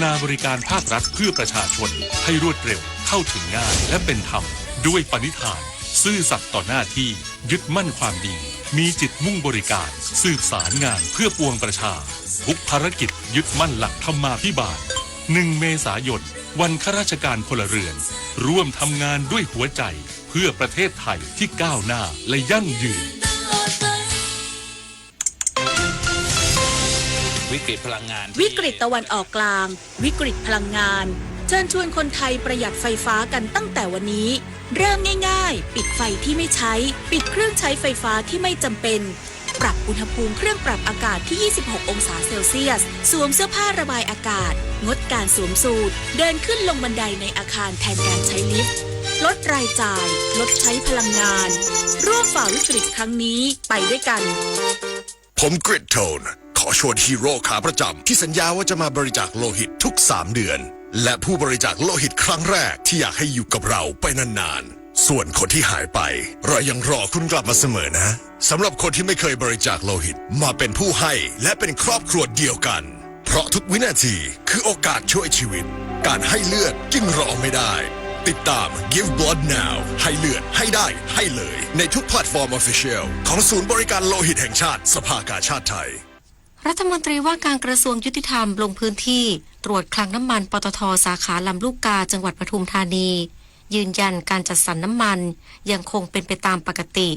นาบริการภาครัฐเพื่อประชาชนให้รวดเร็ว เข้าถึงง่าย และเป็นธรรม ด้วยปณิธาน ซื่อสัตย์ต่อหน้าที่ ยึดมั่นความดี มีจิตมุ่งบริการ สืบสารงานเพื่อปวงประชา ทุกภารกิจยึดมั่นหลักธรรมาภิบาล หนึ่งเมษายน วันข้าราชการพลเรือน ร่วมทำงานด้วยหัวใจ เพื่อประเทศไทยที่ก้าวหน้าและยั่งยืน วิกฤตพลังงานที่ วิกฤตตะวันออกกลาง วิกฤตพลังงาน เชิญชวนคนไทยประหยัดไฟฟ้ากันตั้งแต่วันนี้ เริ่มง่ายๆ ปิดไฟที่ไม่ใช้ ปิดเครื่องใช้ไฟฟ้าที่ไม่จำเป็น ปรับอุณหภูมิเครื่องปรับอากาศที่ ยี่สิบหก องศาเซลเซียส สวมเสื้อผ้าระบายอากาศ งดการสวมสูท เดินขึ้นลงบันไดในอาคารแทนการใช้ลิฟต์ ลดรายจ่าย ลดใช้พลังงาน ร่วมฝ่าวิกฤตครั้งนี้ไปด้วยกัน ผมกริดโทน ขอชวนฮีโร่ขาประจำที่สัญญาว่าจะมาบริจาคโลหิตทุกสามเดือน และผู้บริจาคโลหิตครั้งแรกที่อยากให้อยู่กับเราไปนานๆ ส่วนคนที่หายไป เรายังรอคุณกลับมาเสมอนะ สำหรับคนที่ไม่เคยบริจาคโลหิต มาเป็นผู้ให้และเป็นครอบครัวเดียวกัน เพราะทุกวินาทีคือโอกาสช่วยชีวิต การให้เลือดจึงรอไม่ได้ ติดตาม Give Blood Now ให้เลือดให้ได้ให้เลย ในทุกแพลตฟอร์ม Official ของศูนย์บริการโลหิตแห่งชาติ สภากาชาดไทย รัฐมนตรีว่าการกระทรวงยุติธรรมลงพื้นที่ตรวจคลังน้ำมัน ปตท สาขาลำลูกกา จังหวัดปทุมธานี ยืนยันการจัดสรรน้ำมันยังคงเป็นไปตามปกติ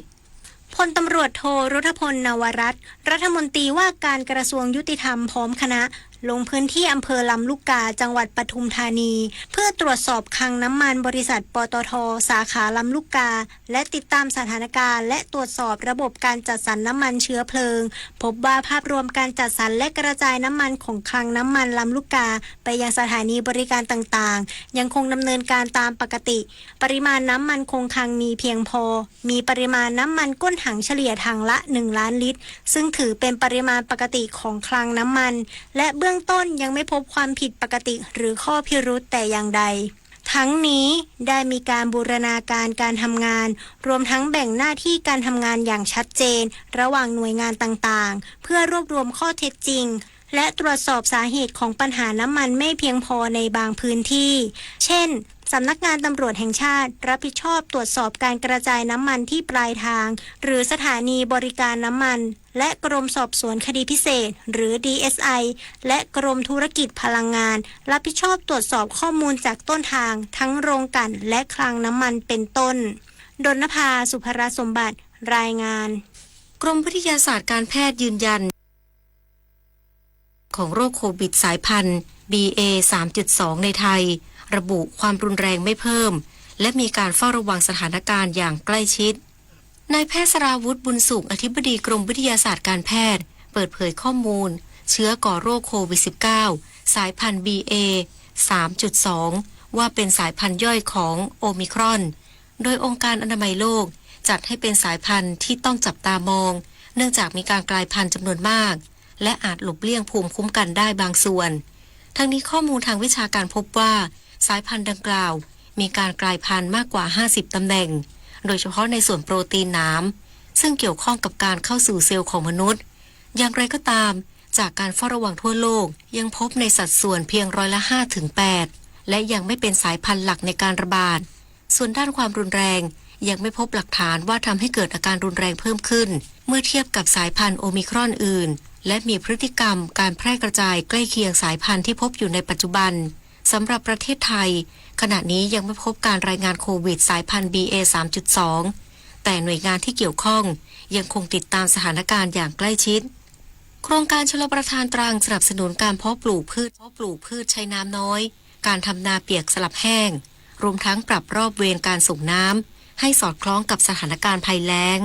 พลตำรวจโท รุธพล นวรัตน์ รัฐมนตรีว่าการกระทรวงยุติธรรมพร้อมคณะ ลงพื้นที่อำเภอลำลูกกา จังหวัดปทุมธานี เพื่อตรวจสอบคลังน้ำมันบริษัท ปตท สาขาลำลูกกา และติดตามสถานการณ์ และตรวจสอบระบบการจัดสรรน้ำมันเชื้อเพลิง พบว่าภาพรวมการจัดสรรและกระจายน้ำมันของคลังน้ำมันลำลูกกา ไปยังสถานีบริการต่างๆ ยังคงดำเนินการตามปกติ ปริมาณน้ำมันคงคลังมีเพียงพอ มีปริมาณน้ำมันก้นถังเฉลี่ยถังละ หนึ่งล้านลิตร ซึ่งถือเป็นปริมาณปกติของคลังน้ำมัน และเบื้องต้นยังไม่พบความผิดปกติหรือข้อพิรุธแต่อย่างใด ทั้งนี้ได้มีการบูรณาการการทำงาน รวมทั้งแบ่งหน้าที่การทำงานอย่างชัดเจน ระหว่างหน่วยงานต่างๆ เพื่อรวบรวมข้อเท็จจริง และตรวจสอบสาเหตุของปัญหาน้ำมันไม่เพียงพอในบางพื้นที่ เช่น สำนักงานตำรวจแห่งชาติ รับผิดชอบตรวจสอบการกระจายน้ำมันที่ปลายทาง หรือสถานีบริการน้ำมัน และกรมสอบสวนคดีพิเศษ หรือ ดีเอสไอ และกรมธุรกิจพลังงาน รับผิดชอบตรวจสอบข้อมูลจากต้นทาง ทั้งโรงกลั่นและคลังน้ำมันเป็นต้น ดลนภา สุภรัตน์สมบัติ รายงาน กรมวิทยาศาสตร์การแพทย์ยืนยัน ของโรคโควิดสายพันธุ์ บี เอ สามจุดสอง ในไทย ระบุความรุนแรงไม่เพิ่ม และมีการเฝ้าระวังสถานการณ์อย่างใกล้ชิด นายแพทย์สราวุธ บุญสุข อธิบดีกรมวิทยาศาสตร์การแพทย์ เปิดเผยข้อมูล เชื้อก่อโรคโควิด สิบเก้า สายพันธุ์ บี เอ สามจุดสอง ว่าเป็นสายพันธุ์ย่อยของโอมิครอน โดยองค์การอนามัยโลก จัดให้เป็นสายพันธุ์ที่ต้องจับตามอง เนื่องจากมีการกลายพันธุ์จำนวนมาก และอาจหลบเลี่ยงภูมิคุ้มกันได้บางส่วน ทั้งนี้ข้อมูลทางวิชาการพบว่า สายพันธุ์ดังกล่าว มีการกลายพันธุ์มากกว่า ห้าสิบ ตำแหน่ง โดยเฉพาะในส่วนโปรตีนหนาม ซึ่งเกี่ยวข้องกับการเข้าสู่เซลล์ของมนุษย์ อย่างไรก็ตาม จากการเฝ้าระวังทั่วโลก ยังพบในสัดส่วนเพียงร้อยละ ห้าถึงแปด และยังไม่เป็นสายพันธุ์หลักในการระบาด ส่วนด้านความรุนแรง ยังไม่พบหลักฐานว่าทำให้เกิดอาการรุนแรงเพิ่มขึ้น เมื่อเทียบกับสายพันธุ์โอมิครอนอื่น และมีพฤติกรรมการแพร่กระจายใกล้เคียงสายพันธุ์ที่พบอยู่ในปัจจุบัน สำหรับประเทศไทย ขณะนี้ยังไม่พบการรายงานโควิดสายพันธุ์ บี เอ สามจุดสอง แต่หน่วยงานที่เกี่ยวข้องยังคงติดตามสถานการณ์อย่างใกล้ชิด โครงการชลประทานตรังสนับสนุนการเพาะปลูกพืช เพาะปลูกพืชใช้น้ำน้อย การทำนาเปียกสลับแห้ง รวมทั้งปรับรอบเวรการส่งน้ำ ให้สอดคล้องกับสถานการณ์ภัยแล้ง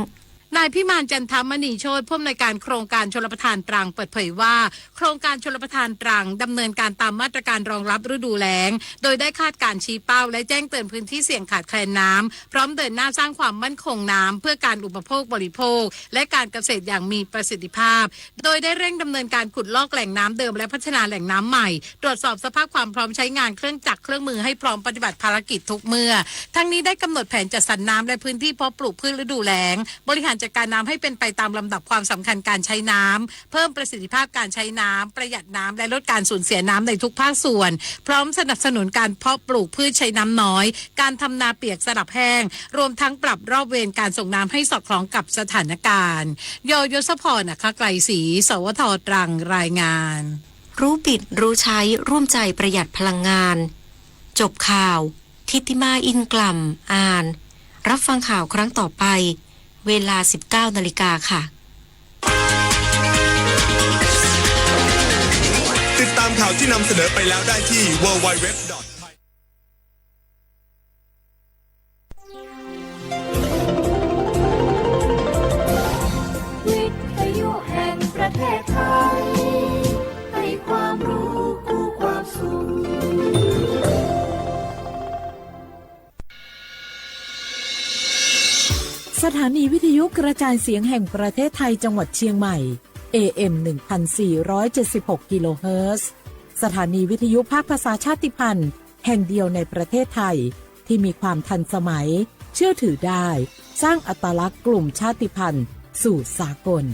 นายพิมาน จันทมณีโชติ ผู้อำนวยการโครงการชลประทานตรังเปิดเผยว่า โครงการชลประทานตรังดำเนินการตามมาตรการรองรับฤดูแล้ง โดยได้คาดการณ์ชี้เป้า และแจ้งเตือนพื้นที่เสี่ยงขาดแคลนน้ำ พร้อมเดินหน้าสร้างความมั่นคงน้ำเพื่อการอุปโภคบริโภค และการเกษตรอย่างมีประสิทธิภาพ โดยได้เร่งดำเนินการขุดลอกแหล่งน้ำเดิมและพัฒนาแหล่งน้ำใหม่ ตรวจสอบสภาพความพร้อมใช้งานเครื่องจักรเครื่องมือให้พร้อมปฏิบัติภารกิจทุกเมื่อ ทั้งนี้ได้กำหนดแผนจัดสรรน้ำและพื้นที่เพาะปลูกพืชฤดูแล้ง บริหารจัด การน้ำให้เป็นไปตามลำดับความสำคัญการใช้น้ำ เพิ่มประสิทธิภาพการใช้น้ำ ประหยัดน้ำ และลดการสูญเสียน้ำในทุกภาคส่วน พร้อมสนับสนุนการเพาะปลูกพืชใช้น้ำน้อย การทำนาเปียกสลับแห้ง รวมทั้งปรับรอบเวรการส่งน้ำให้สอดคล้องกับสถานการณ์ ยยศพร อัครไกรศรี สวท ตรัง รายงาน รู้บิดรู้ใช้ร่วมใจประหยัดพลังงาน จบข่าว ทิติมา อินกล่ำ อ่าน รับฟังข่าวครั้งต่อไป เวลา สิบเก้านาฬิกาค่ะ ติดตามข่าวที่นำเสนอไปแล้วได้ที่ ดับเบิลยู ดับเบิลยู ดับเบิลยู ดอท ไทย วิทยุแห่งประเทศไทย ให้ความรู้คู่ความสุข สถานีวิทยุกระจายเสียงแห่งประเทศไทยจังหวัดเชียงใหม่ เอ เอ็ม หนึ่งพันสี่ร้อยเจ็ดสิบหกกิโลเฮิรตซ์ สถานีวิทยุภาคภาษาชาติพันธุ์แห่งเดียวในประเทศไทย ที่มีความทันสมัย เชื่อถือได้ สร้างอัตลักษณ์กลุ่มชาติพันธุ์สู่สากล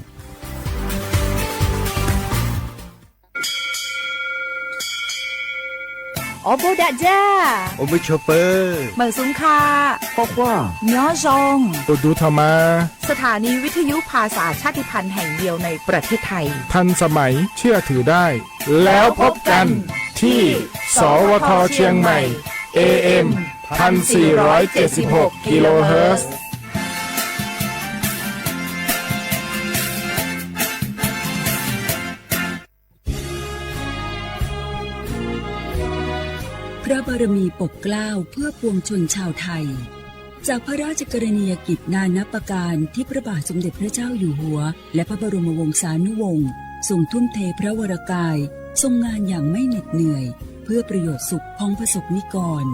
Ua npuj dam ja, ua npuj tshua pawg, mawm xub kha, quaj quaj, nyob zoo, ua du tho ma. สถานีวิทยุภาษาชาติพันธุ์แห่งเดียวในประเทศไทย ทันสมัย เชื่อถือได้ แล้วพบกันที่ สวท เชียงใหม่ เอ เอ็ม พันสี่ร้อยเจ็ดสิบหกกิโลเฮิรตซ์ พระบารมีปกเกล้าเพื่อปวงชนชาวไทย จากพระราชกรณียกิจนานับประการที่พระบาทสมเด็จพระเจ้าอยู่หัว และพระบรมวงศานุวงศ์ทรงทุ่มเทพระวรกาย ทรงงานอย่างไม่เหน็ดเหนื่อย เพื่อประโยชน์สุขของประสบนิกร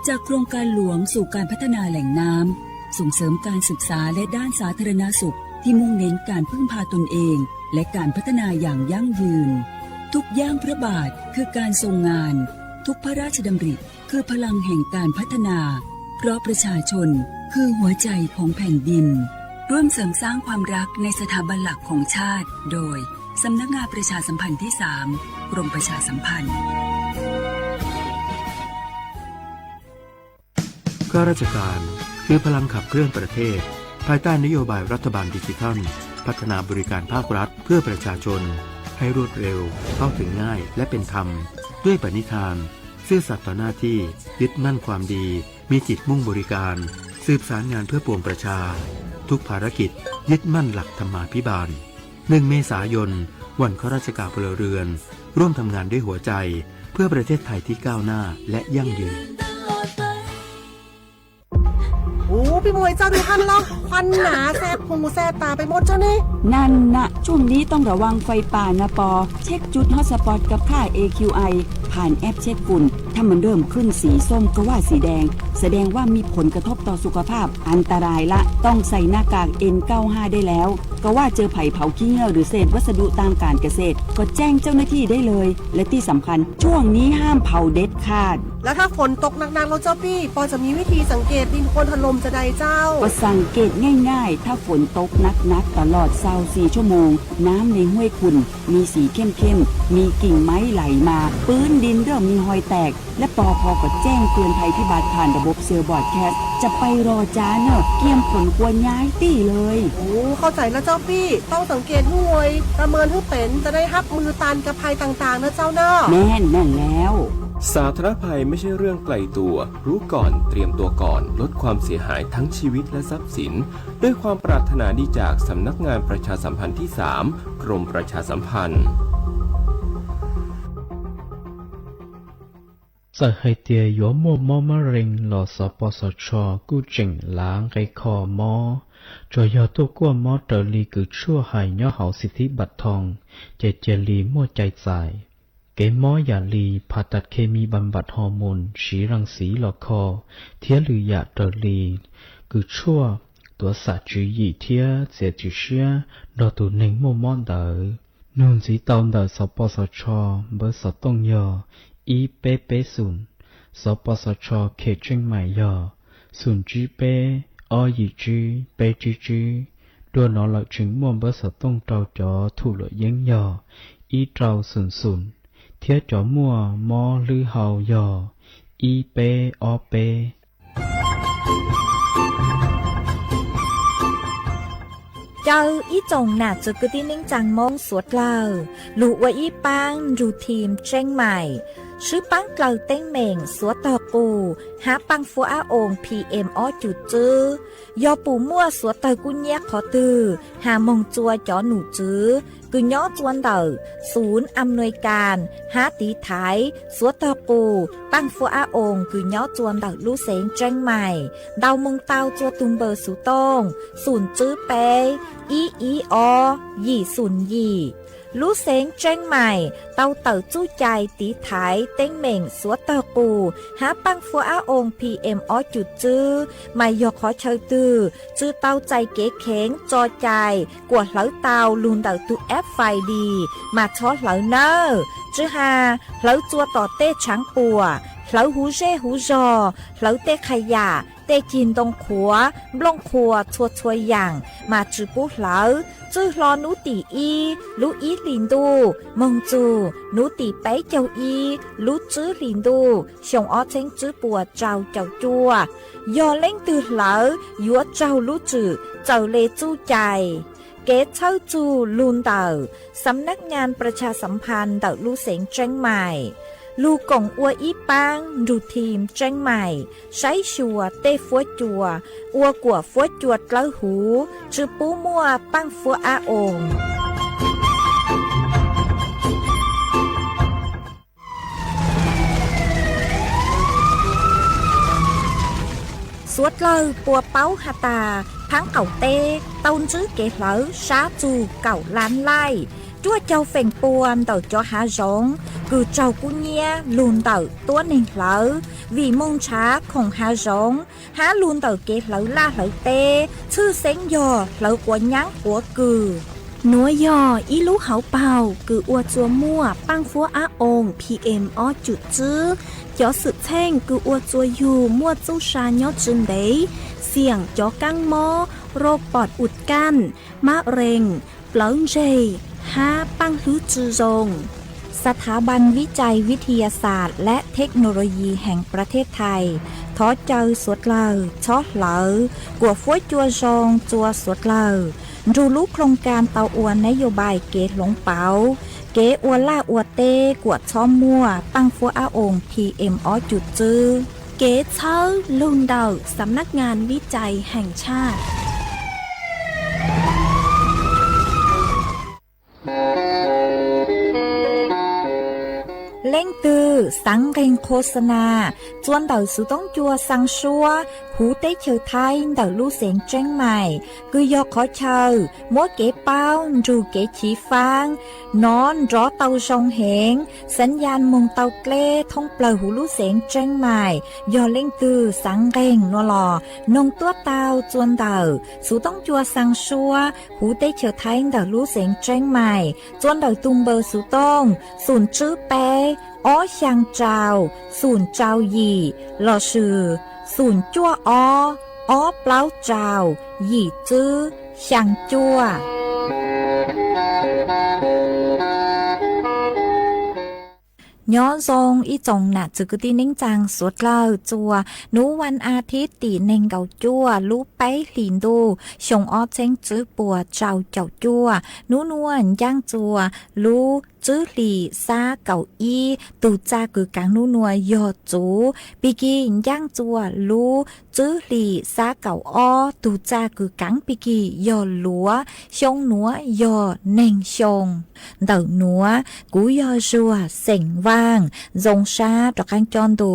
จากโครงการหลวงสู่การพัฒนาแหล่งน้ำ ส่งเสริมการศึกษาและด้านสาธารณสุขที่มุ่งเน้นการพึ่งพาตนเอง และการพัฒนาอย่างยั่งยืน ทุกย่างพระบาทคือการทรงงาน ทุกพระราชดำริคือพลังแห่งการพัฒนา เพราะประชาชนคือหัวใจของแผ่นดิน ร่วมเสริมสร้างความรักในสถาบันหลักของชาติ โดย สำนักงานประชาสัมพันธ์ที่สาม กรมประชาสัมพันธ์ ข้าราชการคือพลังขับเคลื่อนประเทศ ภายใต้นโยบายรัฐบาลดิจิทัล พัฒนาบริการภาครัฐเพื่อประชาชน ให้รวดเร็ว เข้าถึงง่าย และเป็นธรรม ด้วยปณิธาน ซื่อสัตย์ต่อหน้าที่ ยึดมั่นความดี มีจิตมุ่งบริการ สืบสารงานเพื่อปวงประชา ทุกภารกิจ ยึดมั่นหลักธรรมาภิบาล หนึ่งเมษายน วันข้าราชการพลเรือน ร่วมทำงานด้วยหัวใจ เพื่อประเทศไทยที่ก้าวหน้าและยั่งยืน โอ้ พี่มวยเจ้าดูท่านล่อง ควันหนาแสบหูแสบตาไปหมดเจ้านี่ นั่นนะ ช่วงนี้ต้องระวังไฟป่านะปอ เช็คจุดฮอตสปอตกับค่า เอ คิว ไอ ผ่านแอปเช็คฝุ่น ถ้ามันเริ่มขึ้นสีส้มก็ว่าสีแดง แสดงว่ามีผลกระทบต่อสุขภาพ อันตรายละ ต้องใส่หน้ากาก เอ็น เก้าห้า ได้แล้ว ก็ว่าเจอไผ่เผาขี้เงื้อหรือเศษวัสดุตามการเกษตร ก็แจ้งเจ้าหน้าที่ได้เลย และที่สำคัญ ช่วงนี้ห้ามเผาเด็ดขาด แล้วถ้าฝนตกหนักๆแล้วเจ้าปี้ ปอจะมีวิธีสังเกตดินโคลนถล่มจะใดเจ้า ก็สังเกตง่ายๆ ถ้าฝนตกหนักๆ ตลอดซาวสี่ชั่วโมง น้ำในห้วยขุ่น มีสีเข้มๆ มีกิ่งไม้ไหลมา พื้นดินเริ่มมีฮอยแตก และปอพอก็แจ้งเตือนภัยพิบัติผ่านระบบเซลล์บรอดแคสต์ จะไปรอจ้าเนอะ เกียมขนครัวย้ายตี้เลย โอ้ เข้าใจแล้วเจ้าปี้ ต้องสังเกตห้วย ประเมินให้เป็น จะได้ฮับมือต้านกับภัยต่างๆนะเจ้าเนอะ แม่น แม่นแล้ว สาธารณภัยไม่ใช่เรื่องไกลตัว รู้ก่อน เตรียมตัวก่อน ลดความเสียหายทั้งชีวิตและทรัพย์สิน ด้วยความปรารถนาดีจากสำนักงานประชาสัมพันธ์ที่สาม กรมประชาสัมพันธ์ Txawm hais tias yuav muaj mob mab rees los สปสช kuj tseem lav nqe kho mob, tsuas yog tuaj kuaj mob raws li kws tshuaj hais nyob hauv สิทธิบัตรทอง ces cia li muaj cai txais. Kev mob yam li ผ่าตัดเคมีบำบัดฮอร์โมน siv ras xiv los kho thiab lwm yam raws li kws tshuaj, tuav xam tswv yim thiab txiav txim siab nrog tus neeg muaj mob ntawd. Nug ntxiv tau ntawm สปสช npawb xov tooj yog ib peb peb xoom, สปสช เขตเชียงใหม่ yog xoom tsib peb ob yim tsib peb tsib tsib. Dua no lawm tseem muaj npawb xov tooj rau cov thum luam yeeb yog ib rau xoom xoom, thiab cov muaj mob hlwb hau yog ib peb ob peb. Caw ib tsoom nam txwv kwv tij neej tsaa Moob suav dlawg lug ua ib paab nrug thim Tseeb Maim, swb paab dlaws teeb meem suav tawg qus hab paaj fuab ab oos P M ob cum txwb. Yog pum muaj suav tawg kub nyiab qhov twg, has moog tsua cov num tswv kws nyob tsua ntawm xum am nuis kas hab tiv thaiv suav tawg qus paaj fuab ab oos kws nyob tsua ntawm lub xeev Tseeb Maim. Ntaus moog tau tsua tug npawb xuv tooj xoom tswb peb ib ib ob yim xoom yim. Lub xeev Tseeb Maim tau tawm txuj cai tiv thaiv teeb meem suav tawg qus hab paaj fuab ab oos P M ob cum txwb, mas yog qhov chaw twg tsi tau txais kev kheev tso cai kuas hlawv tau lug ntawm tug app Find My mas txhob hlawv nawb. Tsi has hlawv tsua tom tej tshaav puam, hlawv huv zej huv zog, hlawv tej qha yam, tej cig ntoo qhuav, nplooj qhuas txhua txhua yaam mas tsi pub hlawv. Txwj hlo nub tim ib lub ib hlis ntuj moog txug nub tim peb caug ib lub tswb hlis ntuj xyoo ob txheeb tswb puas rau caum cuaj, yog leej twg hlawv yuav raug lub tswm txawm le txuj cai. Kev txhawb txug lug ntawm Xam Nab Nyas Pras Tshas Xam Phas ntawm lub xeev Tseeb Maim, lug koom ua ib paab nrug thim Tseeb Maim saib xyuas tej fuab cua ua kuam fuab cua dlawb huv, tsi pub muaj paaj fuab ab oos. Suav dlawg puas paub has tas, phaab qaum teb tau ntsib kev hlawv sab txug kaum lab laij, cuaj caug feem pua ntawm cov hav zoov kws raug kub nyiab lug ntawm tuab neeg hlawv vim moog nrhav khoom hav zoov hab lug ntawm kev hlawv laj hlawv teb, tshwj xeeb yog hlawv quav nyaab quav kws. Nuav yog ib lub hauv paug kws ua tsua muaj paaj fuab ab oos P M ob cum tswb. Cov xwm txheej kws ua tsua yug muaj txuj sa nyob tsi ntev, xiam cov kaab mob, rau pom ua kaj, mab rees, plawv ntseg, hab paaj hlwb tsi zoo. ສະຖາບັນວິໄຈວິທະຍາສາດ ແລະ ເທັກໂນໂລຢີ ແຫ່ງປະເທດໄທ thov caw suav dlawg txhob hlawv kuam fuab cua zoo tsua suav dlawg, nrug lub ໂຄງການ tau ua ນະໂຍບາຍ kev hloov pauv kev ua laj ua teb kuam txhob muaj paaj fuab ab oos P M ob cum tswb. Kev txhawb lug ntawm ສຳນັກງານວິໄຈແຫ່ງຊາດ. Leej twg xaav nqeeg ໂຄສະນາ tsua ntawm xuv toob cua xaa suab huv teb chaws Thaib ntawm lub xeev Tseeb Maim, kws yog qhov chaw muab kev paub nrug kev chiv faab nov nrov tau zoo heev, xaav yaj moog tau dleb thoob plawg huv lub xeev Tseeb Maim. Yog leej twg xaav nqeeg nuav los noog tuab tau tsua ntawm xuv toob cua xaa suab huv teb chaws Thaib ntawm lub xeev Tseeb Maim, tsua ntawm tug npawb xuv tooj xoom tswb peb ob xyaa rau xoom rau yim lossis xoom cuaj ob ob plaub rau yim tswb xyaa cuaj. Nyob zoo ib tsoom nam txwv kwv tij neej tsaa suav dlawg, tsua nub vas as thiv tim neeg nkaum cuaj lub peb hlis ntuj xyoo ob txheeb tswb puas rau caum cuaj. Nub nuav ncaaj tsua lub tswb hlis xab kaum ib, tug txaj kws kaav nub nuav yog txuv. Pig kig ncaaj tsua lub tswb hlis xab kaum ob, tug txaj kws kaav pig kig yog luav. Xyoo nuav yog neeg xyoo. Ntawm nuav kuv yog Zuag xeem Vaaj, zoo sab rov qaab coj ntu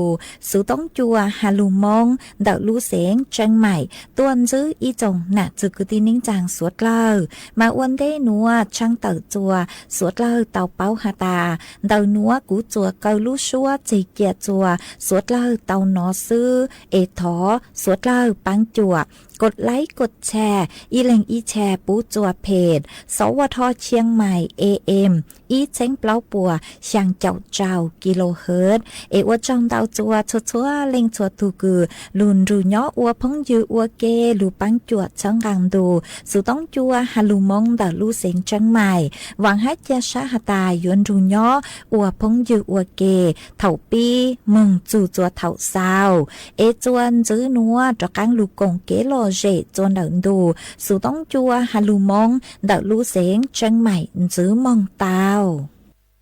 xuv toob cua has lug Moob ntawm lub xeev Tseeb Maim tuaj ntsib ib tsoom nam txwv kwv tij neej tsaa suav dlawg. Mas ua ntej nuav tshaaj tawm tsua suav dlawg tau paub has tas ntawm nuav kuv tsuas kaw lub suab tseg cia txuas suav dlawg tau nov xwb, es thov suav dlawg paab cuam kod laib kod tshaj, ib leeg ib tshaj pub txuas phem, xov ua rho Chiang Mai A M ib txheeb plaub puas xyaa caum rau kilohertz. Es ua tsaug ntau txuas txhua txhua leej txhua tug kws lug nrug nyob ua phooj ywg ua ke, lug paab cuam txhawb nqaa ntu xus toob cua has lug Moob ntawm lub xeev Chiang Mai. Vaam hab ca sab has tas yuav nrug nyob ua phooj ywg ua ke thaum pib moog txug txuas thaum xaus, es txuas ntxwv nuav rov qaab lug koom kev lom zem txuas ntawm ntu xus toob cua has lug Moob ntawm lub xeev Chiang Mai ntxwv moog tau.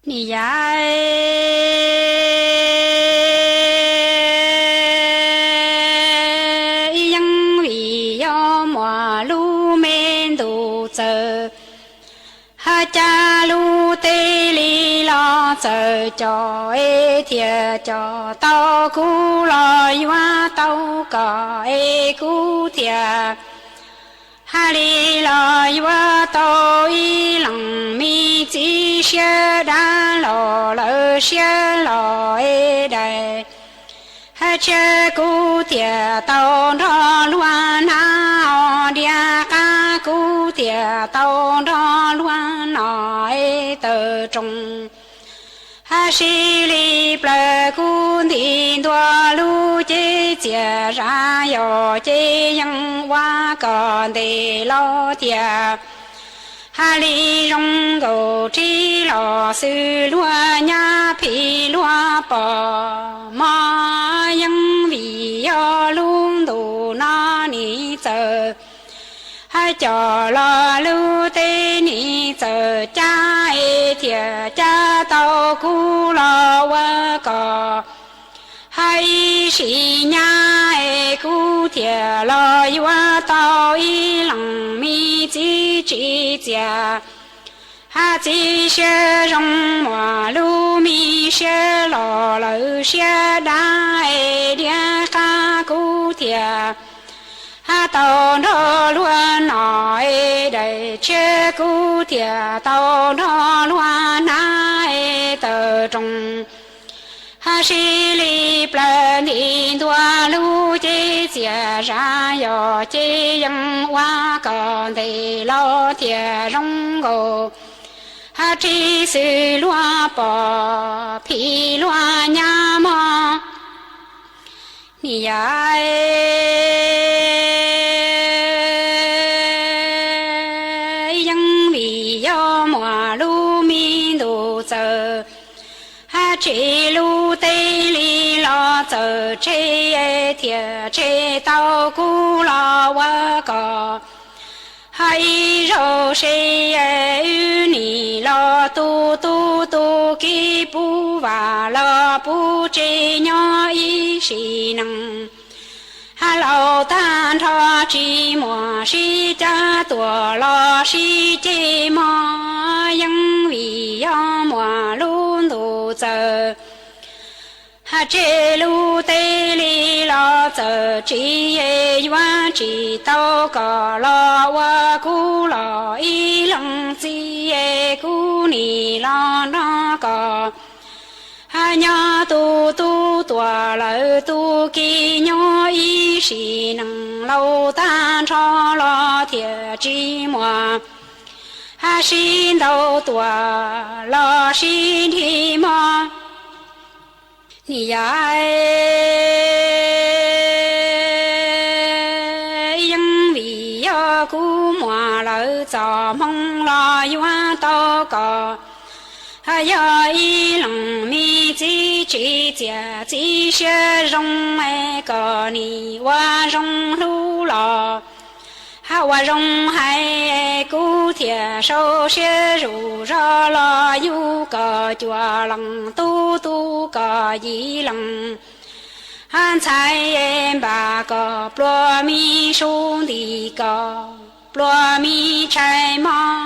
Ni yav ib yeeb vim yog muaj lub me ntu txawm, hab ca lub teb li los txawm cov es thiaj cov tau kuv los yuav tau koj es kuv thiaj hab li los yuav tau ib leeg me txiv siab dab los lawv siab los es dais. Hab tshiab kuv thiaj tau nrog luag hnav os, diav qab kuv thiaj tau nrog luag no es tawm roos. Hab sib li plaws kuv nti ntua lub cev txias zam, yog ces yeej ua koj ntes los thiaj hab li zoo nkaus rib los xwb luag nyab phim luag pom mog. Yeeb vim yog lub ntu no nim txawm hab coj los lub teb nim txawm cab es thiaj cab tau kuv los ua koj hab ib sim nyab es kuv thiaj los yuav tau ib leeg me txiv tsim txiaj hab txiv siab zoo, muaj lub me siab los lawv siab dab es diav qab kuv thiaj hab tau nrog luag no es dais, tshiab kuv thiaj tau nrog luag hnav es tawm roos. Hab sib li plaws nti ntua lub cev txias zam, yog ces yeej ua koj ntes los thiaj zoo nkaus hab rib xwb luag pom phim luag nyab mog. Ni yav yeeb vim yog muaj lub me ntu txawm hab tseg lub teb li los txawm tseg thiaj tseg tau kuv los ua koj hab ib zaug se wb nim los tu tub tu kiv pub vam los pub tseg nyob ib sim neej hab laus tag nrho tsis muaj sib cab tuaj los sib ceg mog. Yeeb vim yog muaj lub ntu txawm hab tseg lub teb li los txawm tsis yuav tsis tau koj los ua kuv los ib leeg txiv es kuv nim los nrog koj hab nyob tu tub tuaj lawm tu kiv nyob ib sim neej, laus tag nrho los thiaj tsis muaj hab sib ntaus tuaj los sib nrig mog. Ni yav yeeb vim yog kuv muaj lawm txoj hmoo los yuav tau koj hab yog ib leeg me txiv tsim txiaj txiv siab zoo es koj nim ua zoo hlub los hab ua zoo hais kuv thiaj sau siab zuj zog los yug koj cuaj leej tub tu koj yim leej hab ntxhais npam koj pluag me sub nti koj pluag me tshais mog.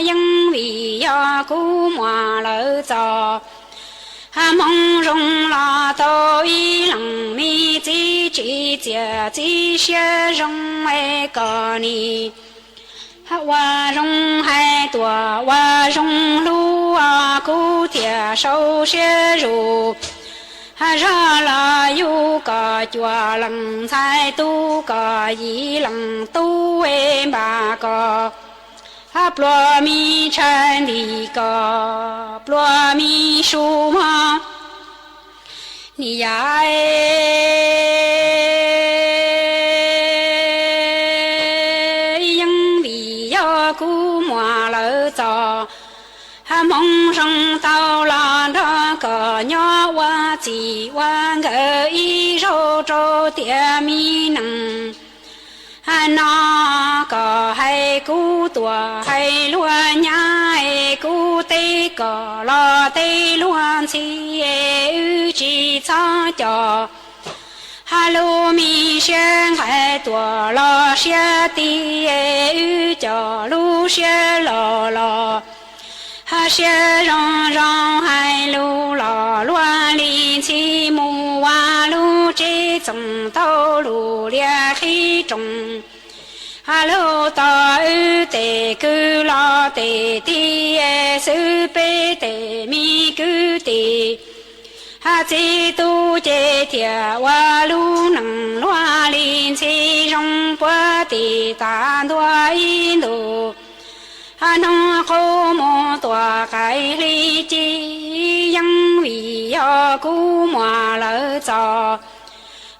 Yeeb vim yog kuv muaj lawm txoj hab hmoo zoo los tau ib leeg me txiv tsim txiaj txiv siab zoo es koj nim Ua zoo hais tuam ua zoo hlub, kuv thiaj sau siab zus. Zog los yug kom cuaj leej ntxhais, tub kom yim leej tub, npam kom pluag, me ntshai ntim kom pluag, me su mog. Ni yam yeej vim yog kuv muam lawv txom, hmoov zoo tau los nrog koj nyob ua txij ua nkawm ib zaug rau tiam me neej. No koj hais kuv tuam hais luag nyab, kuv teb koj los teb luag ntxhi, wb tsis txhob coj lub me siab nqaij tuam los siab tig, wb coj lub siab loj los siab zoo zoo, hais lus los luag li ntxhi, mus ua lub tsev txoos tau lus liam qhib roos. Lug tom wb tes kwv los tes tig, xwb peb tes me kwv tij, txiv tub ces thiaj ua lub neej luag li ntxhi, zoo puag tim tag ntua ib ntus. Hnub qub mus tuam qaim hli ci, yeej vim yog kuv muam lawv txom,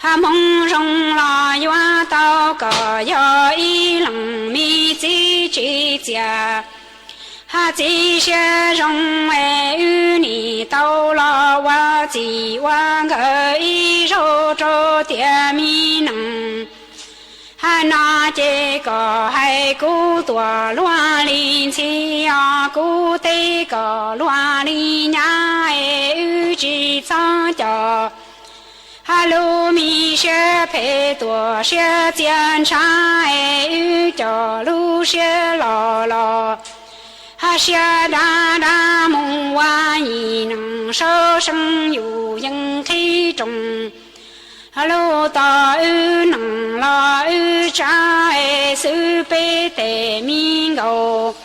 hmoov zoo los yuav tau koj yog ib leej me txiv tsim txiaj. Txiv siab zoo, wb nim tau los ua txij ua nkawm ib zaug rau tiam me neej. No ces koj hais kuv tuam luag li ntxhi, kuv teb koj luag li nyab, wb tsis txhob coj lub me siab phem tuam siab txias ntshav, wb coj lub siab loj los siab dab dab, mus ua yim neeg sau seej yus yees qhib roos. Lug tom wb neej los wb tsav, xwb peb tes me nkauj,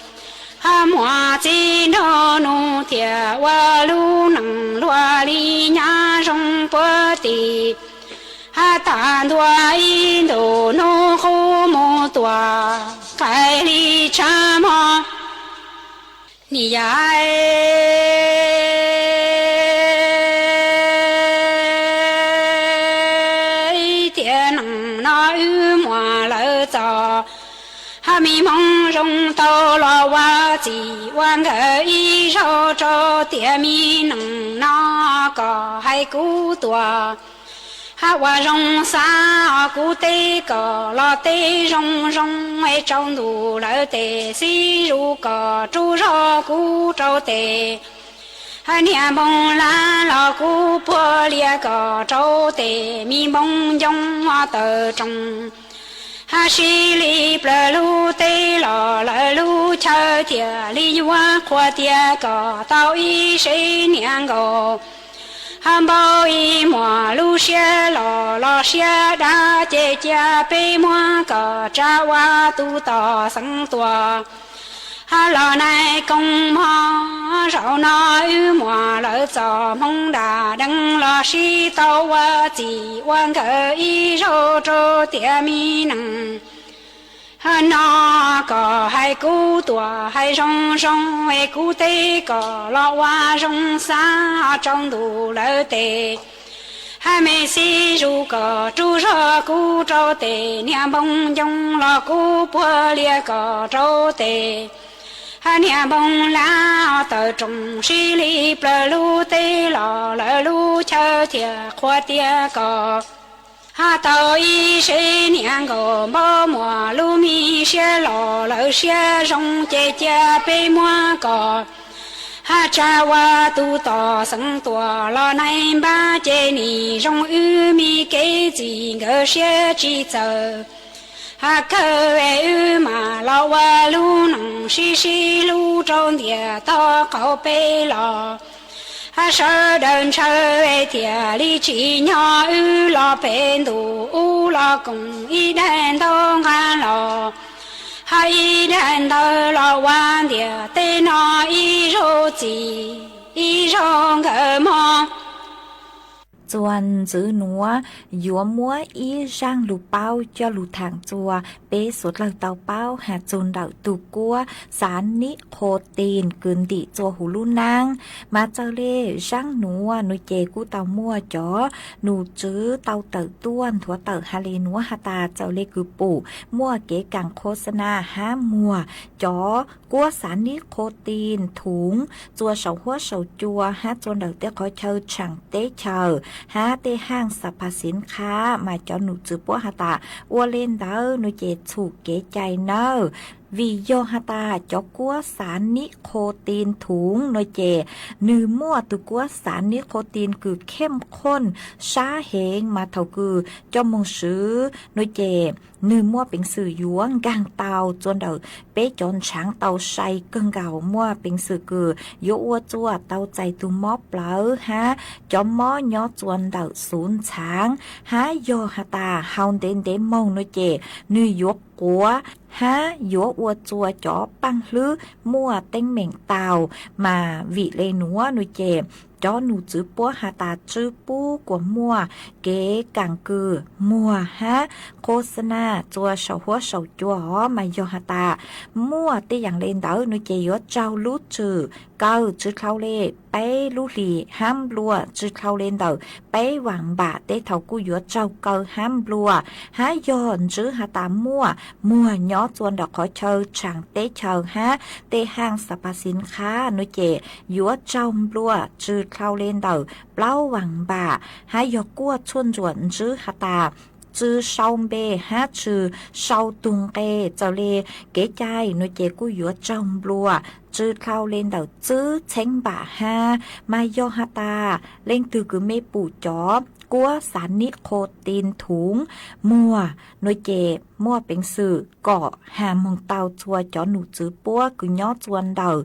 muaj txiv nraug nus thiaj ua lub neej luag li nyab, zoo puag tim tag ntua ib ntus, hnub qub mus tuam qaim hli tshav mog. Ni yam tiam neej no wb muam lawv txom, me hmoov zoo tau los ua txij ua nkawm ib zaug rau tiam me neej. No koj hais kuv tuam ua zoo xav, kuv teb koj los teb zoo zoo, tsaus ntuj lawv tes xib zus kom rub zog kuv rau tes. Niag npoo lab los kuv puag lias kom rau tes, me npoo ncoo tawm roos, sib li plaws lub teb los lawv lub chaw thiaj li yuav qhuas tias kom tau ib sev niag nkaus. Npau ib muam lub siab loj los siab dab, ces cia peb muab kom tsa ua tus tom xeev tuam los nais koom mog. Zaum no wb muam lawv txom hmoov dam deev los sib tau ua txij ua nkawm ib zaug rau tiam me neej. No koj hais kuv tuam hais zoo zoo, kuv teb koj los ua zoo xav, tsaus ntuj lawv tes me xib zus kom rub zog kuv rau tes, niag npoo ncoo los kuv puag lias kom rau tes. Niag npoo lab tawm roos, sib li plaws lub teb los lawv lub chaw thiaj qhuas tias kom tau ib sev niag nkaus. Npau muam lub me siab loj lawv siab zoo, ces cia peb muab kom tsa ua tus tom xeev tuam los nais npab, ces nim zoo wb me kev txij nkawm siab tsis txawm. Kawg wb mam los ua lub neej sib sib hlub rau ntiaj tog qaum peb los. Sawv daws ntshaw thiaj li tsim nyog wb los pem ntuj, ub los koom ib daim ntaub nqaj los. Ib daim ntawv los ua ntiam tej no ib zaug txiv ib zaug nkawd mog. Txuas ntxiv nuav yuav muab ib zaaj lug paub coj lug thaam txug peb suav dlawg tau paub has txug ntawm tug kuab xav nib qho tis kws ntim txua huv lub naab. Mas txawm le zaab nuav nuav ces kuj tau muaj cov num tswv tau tawm tuaj nthuav tawm has le nuav has tas txawm le kws pum muaj kev kaam qho xa nas hab muag cov kuab xav nib qho tis thuv txua saum huab saum cua hab txua ntawm tej qhov chaw tshaam teb chaws hab tej haaj xav phav xiv qha. Mas cov num tswv puab has tas ua le ntawd nuav ces txhum kev cai nawb. Vim yog has tas cov kuab xav nib qho tis thuv nuav ces nwg muaj tug kuab xav nib qho tis kws khem khoj sab heev mas thaus kws coj moog swv nuav ces nwg muaj peev xwm yuav nkaag tau txua ntawm peb cov ntshaav tau sai kawg nkaus, muaj peev xwm kws yuav ua txua tau txais tug mob plawv hab cov mob nyob txua ntawm xuv ntxhaav, hab yog has tas haus ntev ntev moog nuav ces nwg yuav quav hab yuav ua txua cov paaj hlwb muaj teeb meem tau. Mas vim le nuav nuav ces cov num tswv puab has tas tswb pub kuas muaj kev kaam kws muag hab qho xa nas txua saum huab saum cua os. Mas yog has tas muaj tej yaam le ntawd nuav ces yuav raug lub tswm kaw tsi dlhau le peb lub hlis hab nplua tsi dlhau le ntawm peb vaam npam teb thaus kuj yuav raug kaw hab nplua. Hab yog ntswb has tas muaj muag nyob txua ntawm qhov chaw tshaam teb chaws hab tej haaj xav phav xiv qha nuav ces yuav raug nplua tsi dlhau le ntawm plaub vaam npam. Hab yog kuaj tshuaj ntsuam ntswb has tas tsi sau npe hab tsi sau tug nqe, txawm le kev cai nuav ces kuj yuav raug nplua tsi dlhau le ntawm tsib txheeb npam hab. Mas yog has tas leej twg kws mej pum cov kuab xav nib qho tis thuv muag nuav ces muaj peev xwm kom has moog tau txua cov num tswv puab kws nyob txua ntawm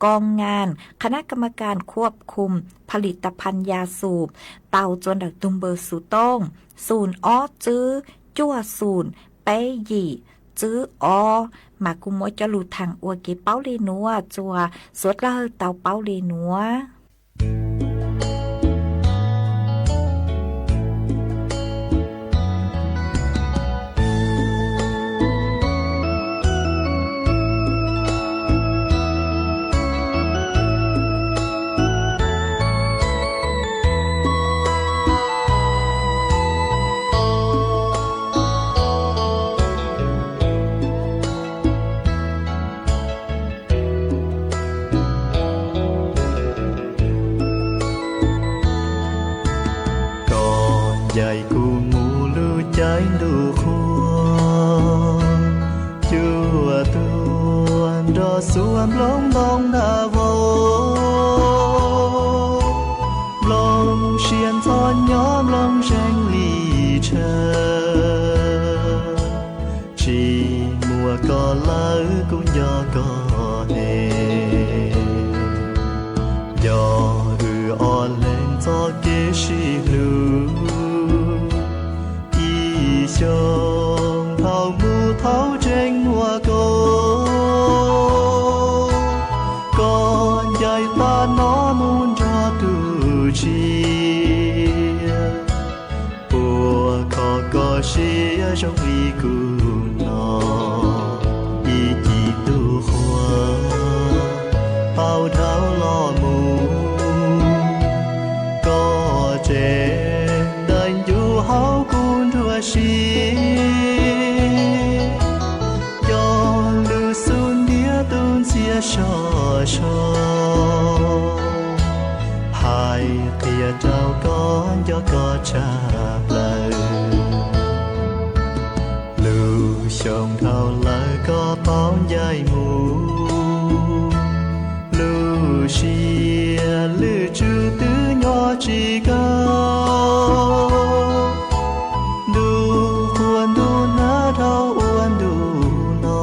กองงานคณะกรรมการควบคุมผลิตภัณฑ์ยาสูบ tau txua ntawm tug npawb xuv tooj xum ob tswb cuaj xum peb yim tswb ob. Mas kuj muab coj lug thaam ua kev paub le nuav txua suav dlawg tau paub le nuav. Koj ncaim kuv mus lub caij ntuj qhua, cuaj tuag nrog xuab nplooj ntoo nag vau, nplooj siab ntxhov nyob nplooj zeeg li tshav. Tsis muaj koj lawm kuv nco koj heev, nco wb ob leeg txoj kev sib hlub. Ib xyoos thaum mus thaum tseem muaj koj, koj ncaim tag no mus nrog tus tshiab. Puas kho koj siab zoo li kuv no, ib cim ntuj qhua tau dhau los mus, koj tseem ntaus ncu hauv kuv nruab siab. Nco lub xub ntiag tu ntxhiab sov so, hais qhia rau koj nco koj tshaj plaws. Lub xyoo dhau lawm koj paub ncaim mus, lub siab lwj tswv twb nyob tsis kaum. Ntuj qhua ntuj nag dhau ua ntu no,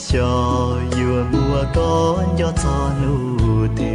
xyov yuav muaj koj nco txog nub twg.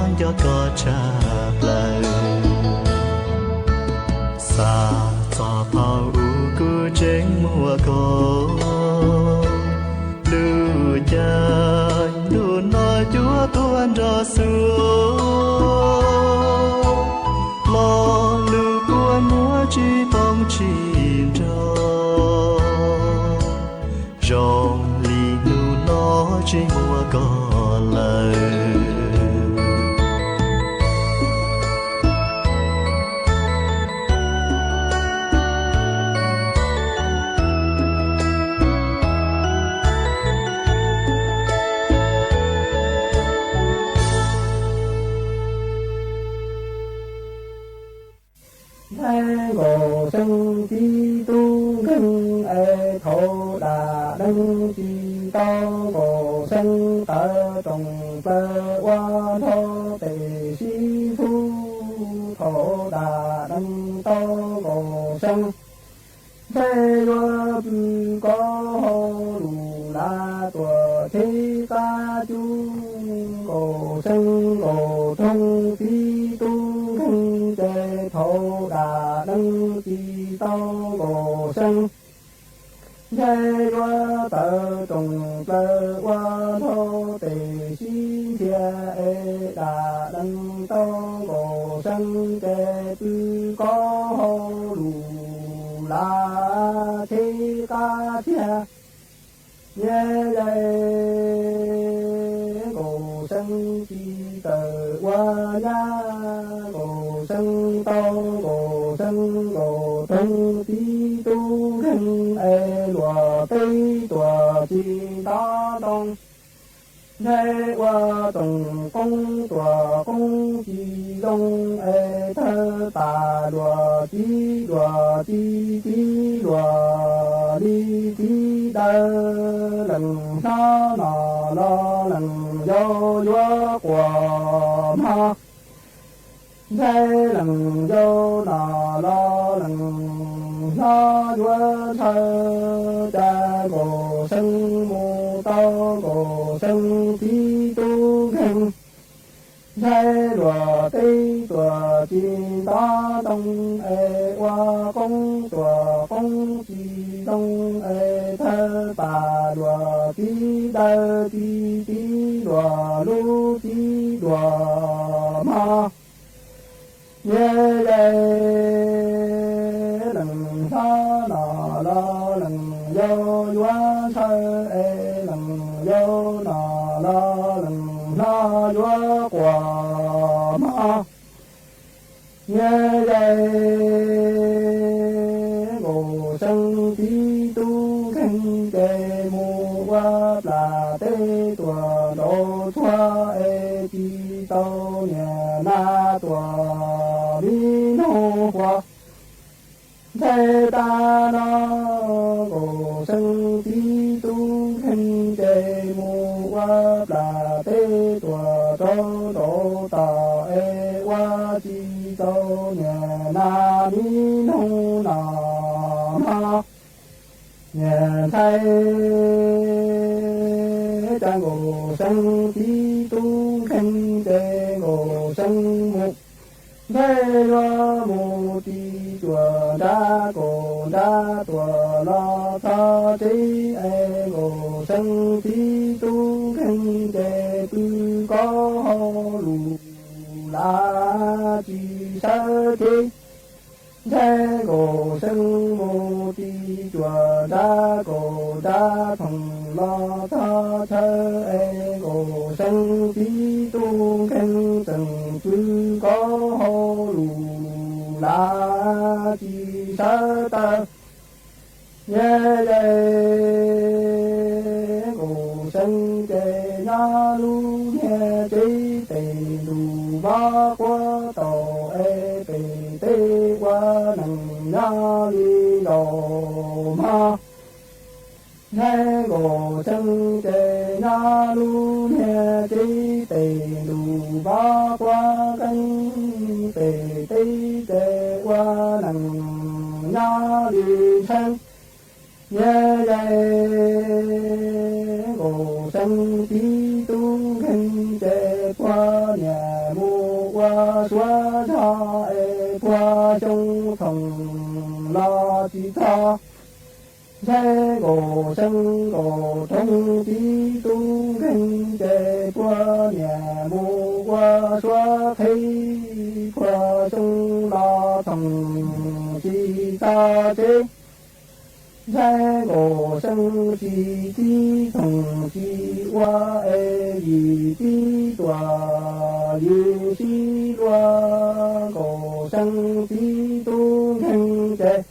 nco koj tshaj plaws. Xav txog thaum ub kuv tseem muaj koj, lub caij ntuj no cuab tuaj nrog xuas, lo lus kua muag tsis poob tsis nrog, zoo li hnub no tsis muaj koj lawm. Ntxhais Nkaus Xeeb txiv tub nkeeg es thaum dam dees tsis tau Nkaus Xeeb tawv roos plaws ua nrho tes sib ntxub. Thaum dam dees tau Nkaus Xeeb, ntxhais yuav pw koj hauv lus lav tuam tsheb qab cub. Nkaus Xeeb Nkaus Toog txiv tub nkeeg ces thaum dam dees tsis tau Nkaus Xeeb, ntxhais yuav tawv roos plaws ua nrho tes sib nrhiav es dam dees tau Nkaus Xeeb ces pw koj hauv lus lav tsheb qab thiab. Nyab yais Nkaus Xeeb tsis tawm ua nyab, Nkaus Xeeb tau Nkaus Xeeb Nkaus Toog txiv tub nkeeg es luam teb tuam tsis nto ntoo, ntxhais ua roos qoob tuam qoob tsis zoo es thawj pas luam txiv luam txiv txiv luam li txiv dawb. Lees hlob no los lees yau yuav quas mog, ntxhais lees yau no los lees hlob yuav ntshaw. Cas Nkaus Xeeb mus tau Nkaus Xeeb txiv tub nkeeg, ntxhais luam teb tuam tsis nto ntoo es ua qoob tuam qoob tsis zoo es thawj pas luam txiv dawb txiv txiv luam lub txiv luam mog. Nyab yais lees hlob no los lees yau yuav ntshaw es lees yau no los lees hlob yuav quas mog. Nyab yais Nkaus Xeeb txiv tub nkeeg ces mus ua plas teb tuam nraud txhua es tsis tau niam nas tuam li noog huas. Ntxhais tas no Nkaus Xeeb txiv tub nkeeg ces mus ua plas teb tuam rau nraud tod es ua tsis tau niam nas li noog no mog. Niam ntxhais, cas Nkaus Xeeb txiv tub nkeeg ces Nkaus Xeeb mus, ntxhais yuav mus tsis cuam nrab kaum nrab tuam los txog tsev es Nkaus Xeeb txiv tub nkeeg ces pw koj hauv lus lav tsis sawv tsev. Ntxhais Nkaus Xeeb mus tsis cuam nrab kaum nrab thoom los txog chaw es Nkaus Xeeb txiv tub nkeeg tseem pw koj hauv lus lav tsis sawv tawm. Nyab yais Nkaus Xeeb ces nyob lub niag tsev tes ntus vab quab tau es pem teb ua neeg nyob li zaum mog. Ntxhais Nkaus Xeeb ces nyob lub niag tsev tes ntus vab quab keeb pem teb ces ua neeg nyob li ntsheeb. Nyab yais Nkaus Xeeb txiv tub nkeeg ces puag niam tsis txog. Ntshai nkaus seev nkaus roob tib tub nkeeg ces puag niam mus ua suab qhib, puag xyoo los txhoom tsis txog tsev. Ntshai nkaus seev tsis txib txhoom tsis ua es yim tib tuam yim sib luag, nkaus seev tib tub nkeeg ces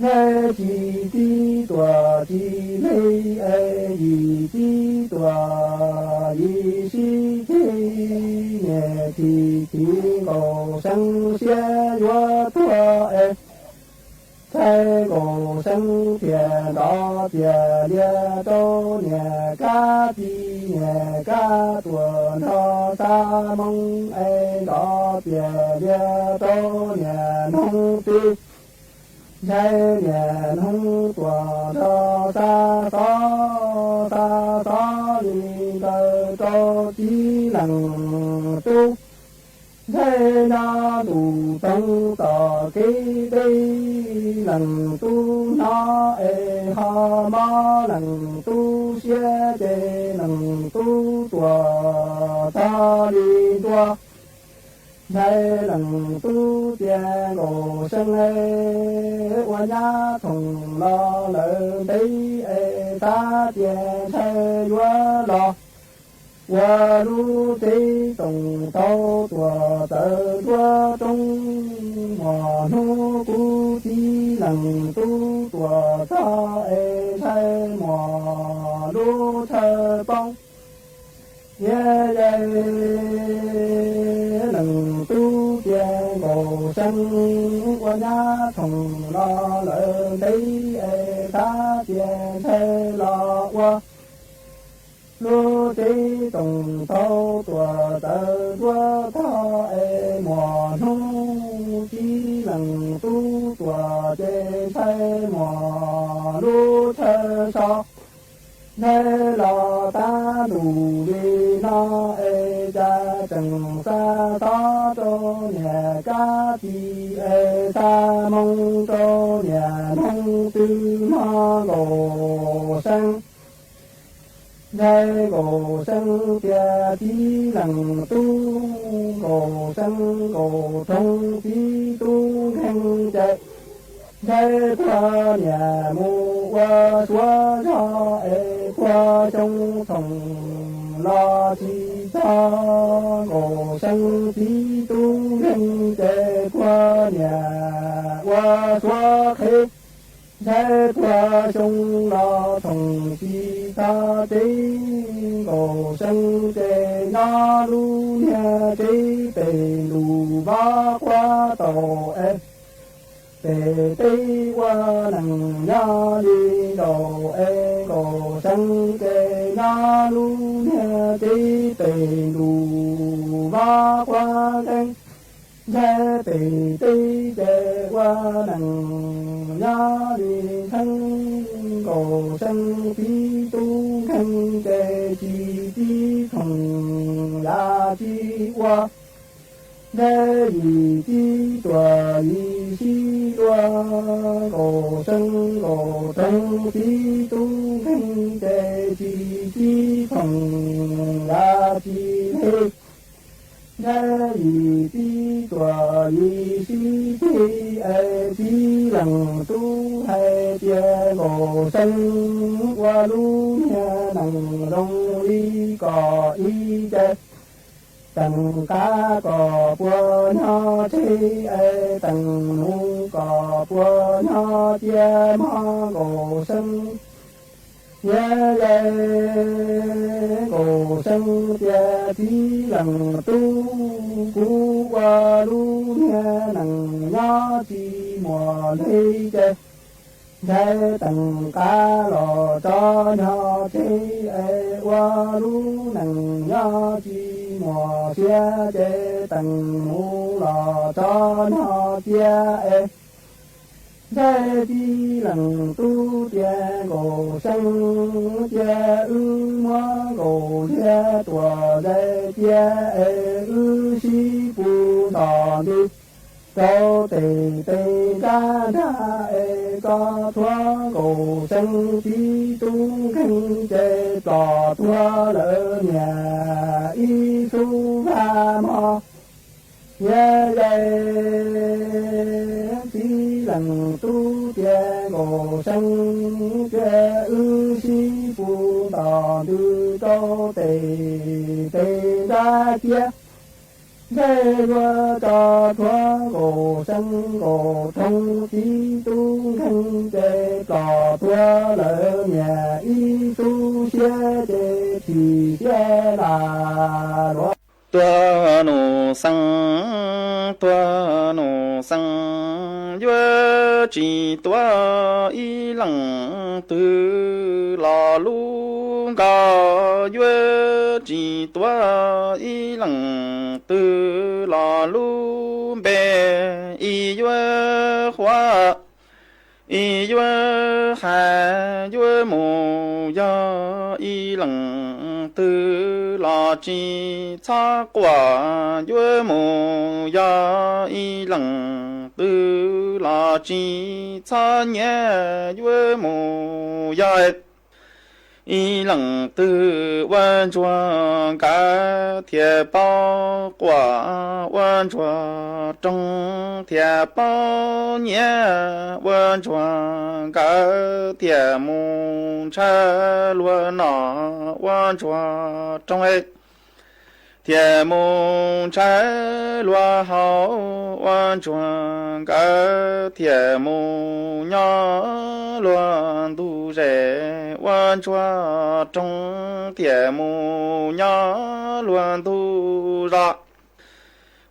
ntshai tsis tib tuam tsis hle es yim tib tuam yim sib ceg. Niam thim thim nkaus seev siab yuav tuag es ntshai nkaus seev thiaj nrov tias liaj rau niam kab ti, niam kab tuam nrog xa moo es nrov tias liaj rau niam noog twg. Ntshai niam noog tuam nrog xa xov, xa xov li ntawd rau tib leeg tub. Ntshai nyob ntuj toog tom kev deb, leej tub hnov es ho mob, leej tub siab ces leej tub tuam txog li ntua. Ntshai leej tub tias nkaus seev es ua nyab thoom los lawm ntev es xav tias ntshai yuav los ua lub tsev toom tau tuam txawv nruab roob. Muaj hnub kuv txiv leej tub tuam txog es ntshai muaj lub chaw poob. Niam yawg, leej tub tias nkaus seev ua nyab thoom los lawm ntev es xav tias ntshai los ua lub tsev toom tau tuam txawv nruab tog es muaj hnub txiv leej tub tuam ces ntshai muaj lub chaw so. Ntshai los tab ntus li no es cas tseem xa xov rau niam kab ti es xa moo rau niam noog twg hmo nkaus seev. Ntshai nkaus seev tias txiv leej tub, nkaus seev nkaus roob tib tub nkeeg ces ntshai puag niam mus ua suav zog es puag xyoo thoom los tsis txog. Nkaus seev tib tub nkeeg ces puag niam ua suav qhev. Ntshai puag xyoo los txhoom tsis txog tsev, nkaus seev ces nyob lub niag tsev pem ntuj vab quab tau es pem teb ua neeg nyob li nkaus es nkaus seev ces nyob lub niag tsev pem ntuj vab quab nkeeg. Ntshai pem teb ces ua neeg nyob li ntsheeb, nkaus seev tib tub nkeeg ces tsis txib txhoom yav tsis ua. Ntshai yim tib tuam yim sib luag, nkaus seev nkaus roob tib tub nkeeg ces tsis txib txhoom yav tsis hle. Ntshai yim tib tuam yim sib ceg es txiv leej tub hais tias nkaus seev ua lub niag neeg zoo li kom ib ce. Teem qab kom puas nyob tsev es teem nuv kom puas nyob cia, mog nkaus seev. Niam yawg, nkaus seev tias txiv leej tub, kuv ua lub niag neeg nyob tsis muaj hle ces ntshai teem qab los tso nyob tsev es ua lub neej nyob tsis muaj siab ces teem nuv los tso nyob cia es ntshai txiv leej tub tias nkaus seev tias wb muab nkaus liag tuam zais cia es wb sib pus nto ntws. rau tes tes nrab nrag es tso thuav nkaus seeb tib tub nkeeg ces plom tuag lawm niam ib txhub vaj mog. Niam yau txiv leej tub tias nkaus seeb tias wb sib pus ntom ntws rau tes tes nrab ciab. Ntshe yuav tso thuav nkaus seeb nkaus roob tib tub nkeeg ces plom tuag lawm niam ib txhub siab ces chim siab lam luam. Tuag nus xeeb, tuag nus xeeb, yuav tsis tuav ib leej twg los lub nkaus, yuav tsis tuav ib leej twg los lub npe, ib yuav huab, ib yuav hais, yuav mus yog ib leej twg los tsis txhob quaj, yuav mus yog ib leej twg los tsis txhob nyiav, yuav mus yog ib leej twg ua ntsuag nkawd thiaj paub quaj, ua ntsuag roog thiaj paub nyiav, ua ntsuag nkawd thiaj mus ntshaw luag noj, ua ntsuag roog thiaj mus ntshaw luag haus, ua ntsuag nkawd thiaj mus nyob luag ntug zes, ua ntsuag roog thiaj mus nyob luag ntug zos.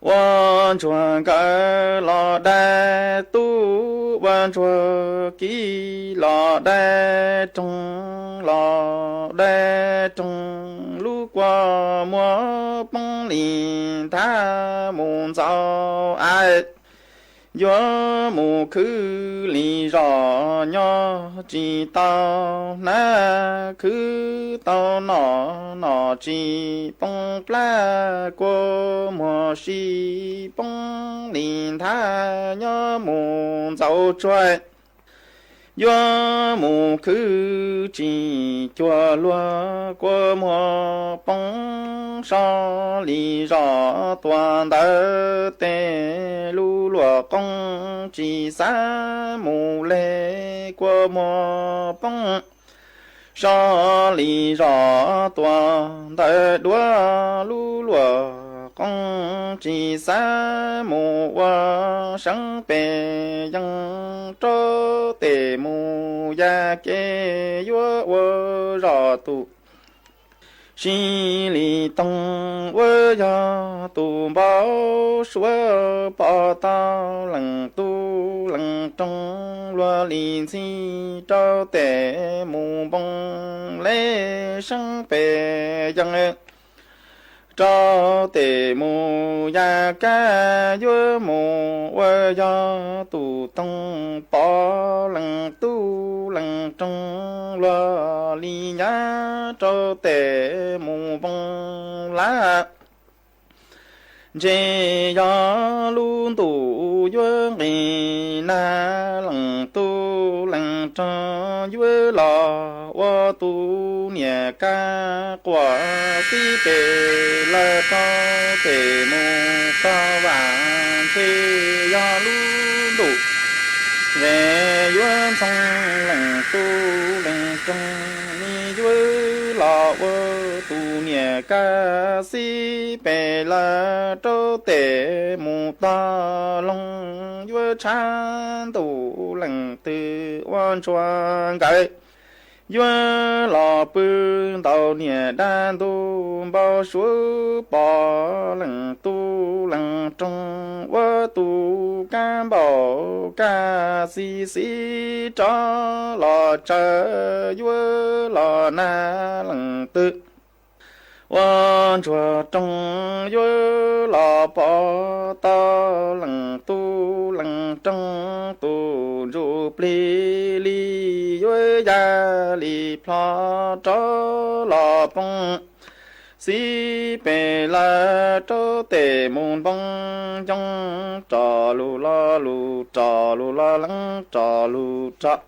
Ua ntsuag nkawd los dai tub, ua ntsuag kiv los dai roog, los dai roog lub kua muag poob li nthav mus ntxaus av. Yuav mus khwv li zos nyob tsis tau hnab, khwv tau nom nom tsis poob plab, kua muag sib poob li nthav nyob mus ntxaus tsuag. Yuav mus khwv tsis cuag luag, kua muag poob so li zos tuag ntawd, tej lub luam qooj tsis xav mus le, kua muag poob so li zos tuag ntawd dua, lub luam qooj tsis xav mus ua seeb pes yees, rau tes mus ya ke yuav ua zos tus. Sib li toog ua yog tus npau suav, pom tau leej tub leej roog luag li ntxhi, rau tes mus npoo le seeb pes yees, rau tes mus ya kab yuav mus ua yog tus toog, pom leej tub leej roog luag li nyab, rau tes mus npoo lab. Ntshe yog lub ntuj yuav nqis nag, leej tub leej roog yuav los ua tus niam kab quaj tib pes lawm, rau tes mus tog vam. Ntshe yog lub ntuj zes yuav ntxoog, leej tub leej roog li yuav los ua tus niam kab xib pes lawm, rau tes mus tog loog yuav tshav ntuj, leej twg ua ntsuag nkawd yuav los pw ntaus niam dab ntug npau suav, pom leej tub leej roog ua tus kab npaum kab xib xib, rov los tsaws yuav los nag, leej twg ua ntsuag roog yuav los pom tau, leej tub leej roog tus ntsuj plig li yuav ya li plho rov los poob. Xib pem lawv rau tes mus npoo ncoo, rov lug lo lug rov lug lo leeb rov lug rov.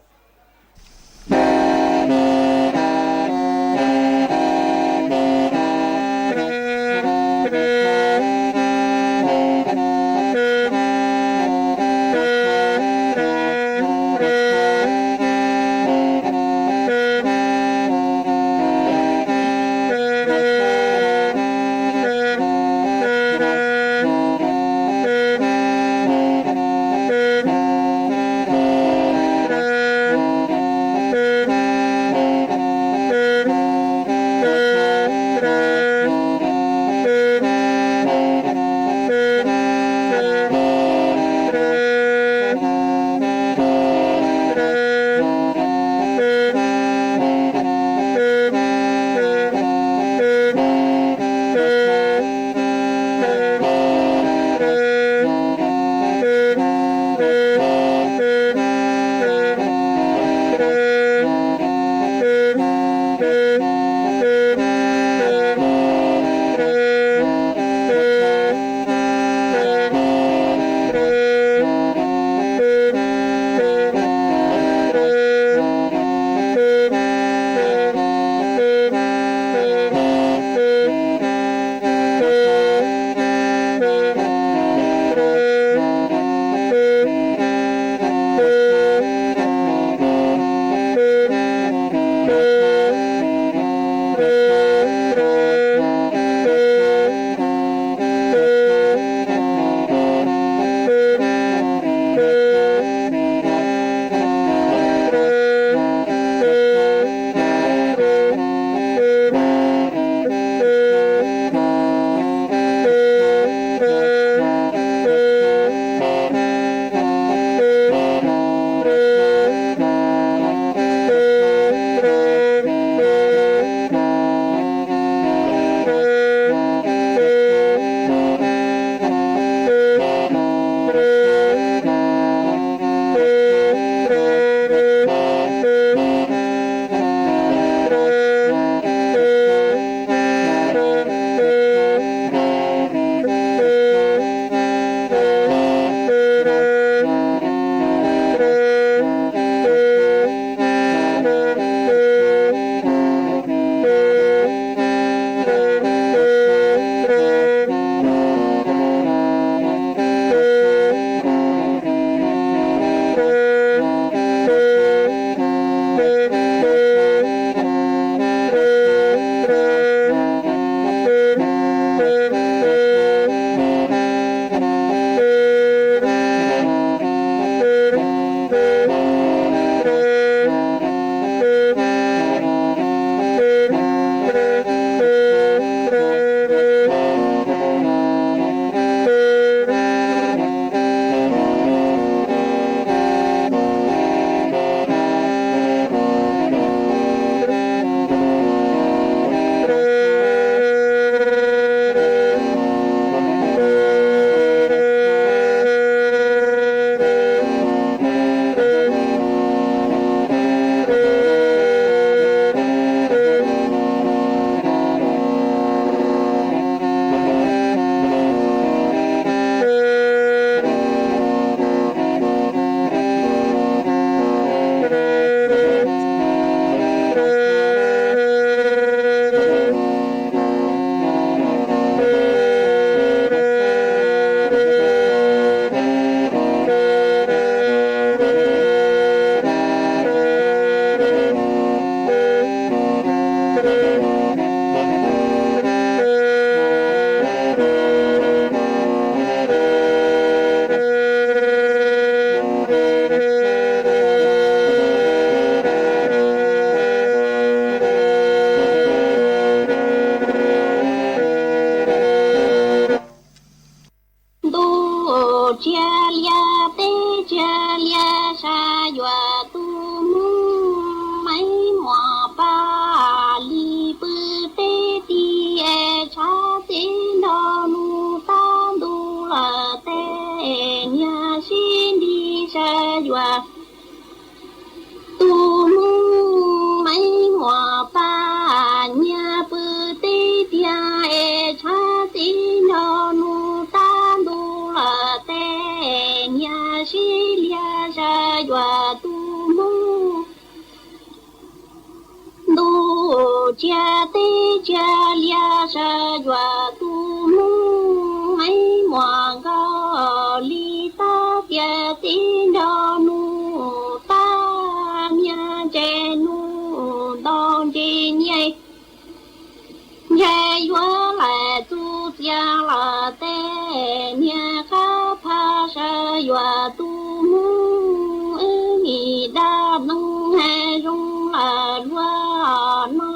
Yuav laim txuj txias lawm tej niag qab phaj sawv yuav tus mus, wb nim dab neeg zoo lawm luag no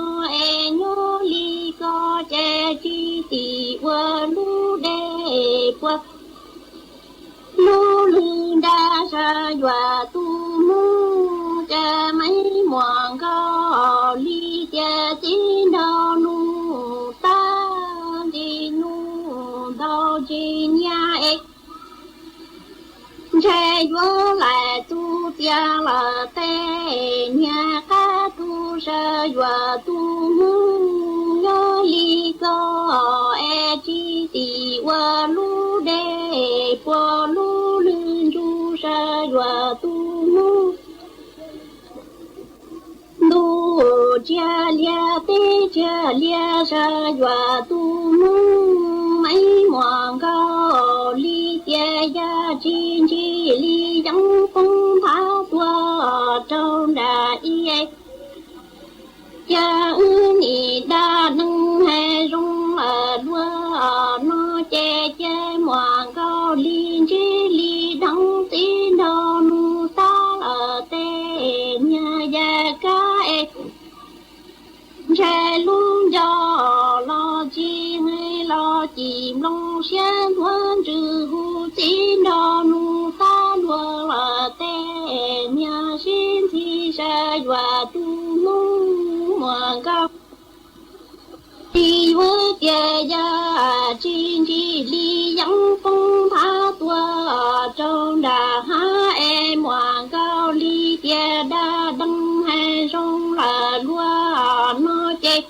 es nyob li ko ces tsis tim ua lub dej puas lub lwg nra sawv yuav tus mus, ces me muam Nkauj Lis tias txiv nraug nus tag ntsis nus ntau ntsis nyiaj es ntshe yuav laim txuj txias lawm tej niag qab tu sawv yuav tus mus, nyob li ko es tsis tim ua lub dej puas lub lwg ntsuj sawv yuav tus mus. Ntuj tsiaj liaj teb tsiaj liaj sawv yuav tus mus, me muam Nkauj Lis tias yog tsis ntsib li yeeb poob nphav tuag rau nram ib. Cia wb nim dab neeg hais zoo lawm luag no ces cia muam Nkauj Lis ntsib li dheev txiv nraug nus tag lawm tej niag yam kab es ntshe lub nco los tsis hais los cim nplooj siab ntuag ntsws hu txiv nraug nus tag luag lawm tej niag sib ntxhi sawv yuav tus mus muam Nkauj Lis yuav tias yog tsis ntsib li yeeb poob nphav tuag rau nram hav es muam Nkauj Lis tias dab deev hais zoo lawm luag no ces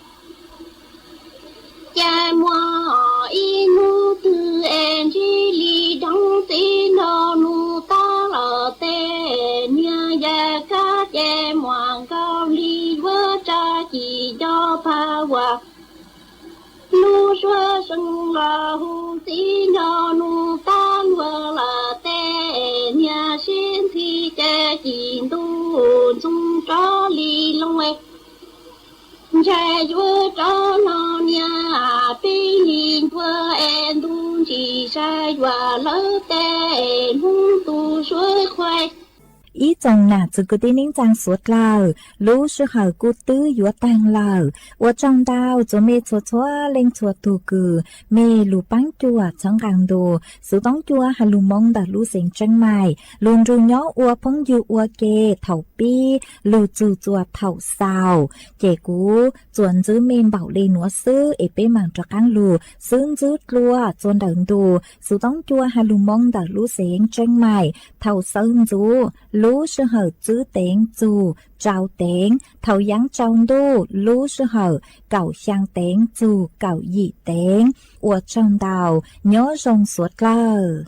cas muaj ib hnub twg es ntsib li dheev txiv nraug nus tag lawm tej niag yam kab ces muam Nkauj Lis yuav tsa cim nco pab ua lub suab seev los hu txiv nraug nus tag luag lawm tej niag sib ntxhi ces cim ntuj ntxoov rov li loo es ntshe yuav rov no niag peb li ncuav es ntuj ntsis sawv yuav lawm tej hnub tu suav qhuav. Ib tsoom nam txiv kwv tij neej tsaa suav dlawg, lub sij hawm kuj twb yuav taag lawm. Ua tsaug ntau txhua mej txhua txhua leej txhua tug kws mej lug paab cuam txhawb nqaa ntu Xwv Toob Cua has lug Moob ntawm lub xeev Tseeb Maim lug nrug nyob ua phooj ywg ua ke thaum pib lug txug txuas thaum xaus. Ces kuv txuas ntxwv mej npaum li nuav xwb es peb maam rov qaab lug xwb ntxwv dlua txuas ntawm ntu Xwv Toob Cua has lug Moob ntawm lub xeev Tseeb Maim thaum xawv ntxuv lub sij hawm txwv teev txug tsau teev, thaum yaav tsau ntuj lub sij hawm kaum xyaa teev txug kaum yim teev. Ua tsaug ntau, nyob zoo suav dlawg.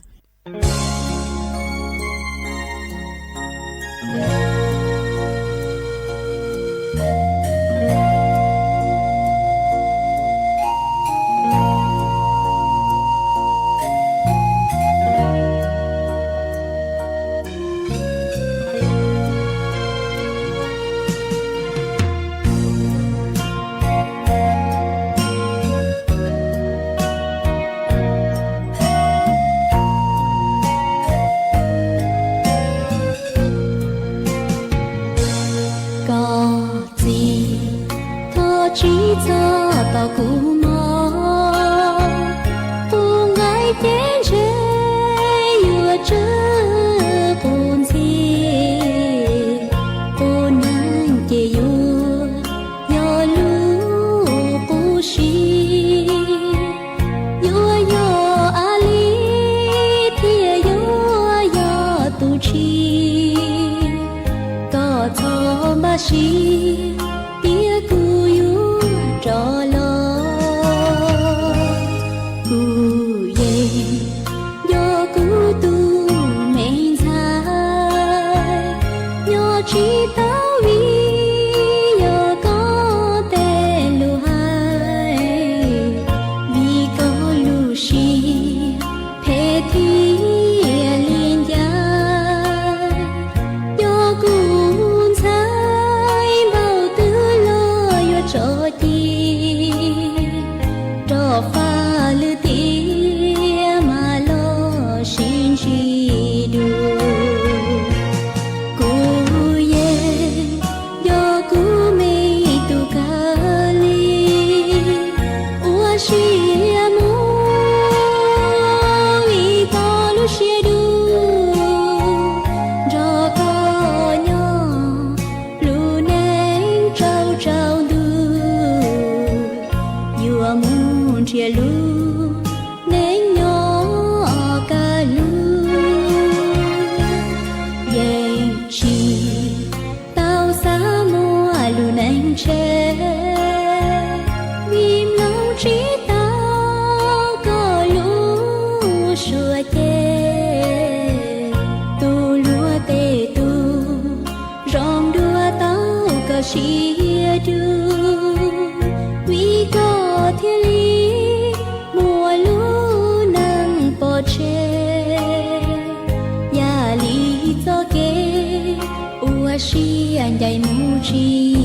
Faj lwm tiam mas los sib ntsib dua. Kuv yeej yog kuv me tub kawg li, ua siab mus vim koj lub siab dub, nrog koj nyob lub neej tsaus tsaus ntuj, yuav mus nrhiav lub neej nyob kaj lug. Yeej tsis tau xav muaj lub neej tshiab, vim mloog tsis tau koj lub suab ceg. Tus hluas tej tug zoo dua tau koj siab dub, vim koj thiaj li muaj lub neej pov tseg. Yam li txoj kev ua siab ncaim mus tsis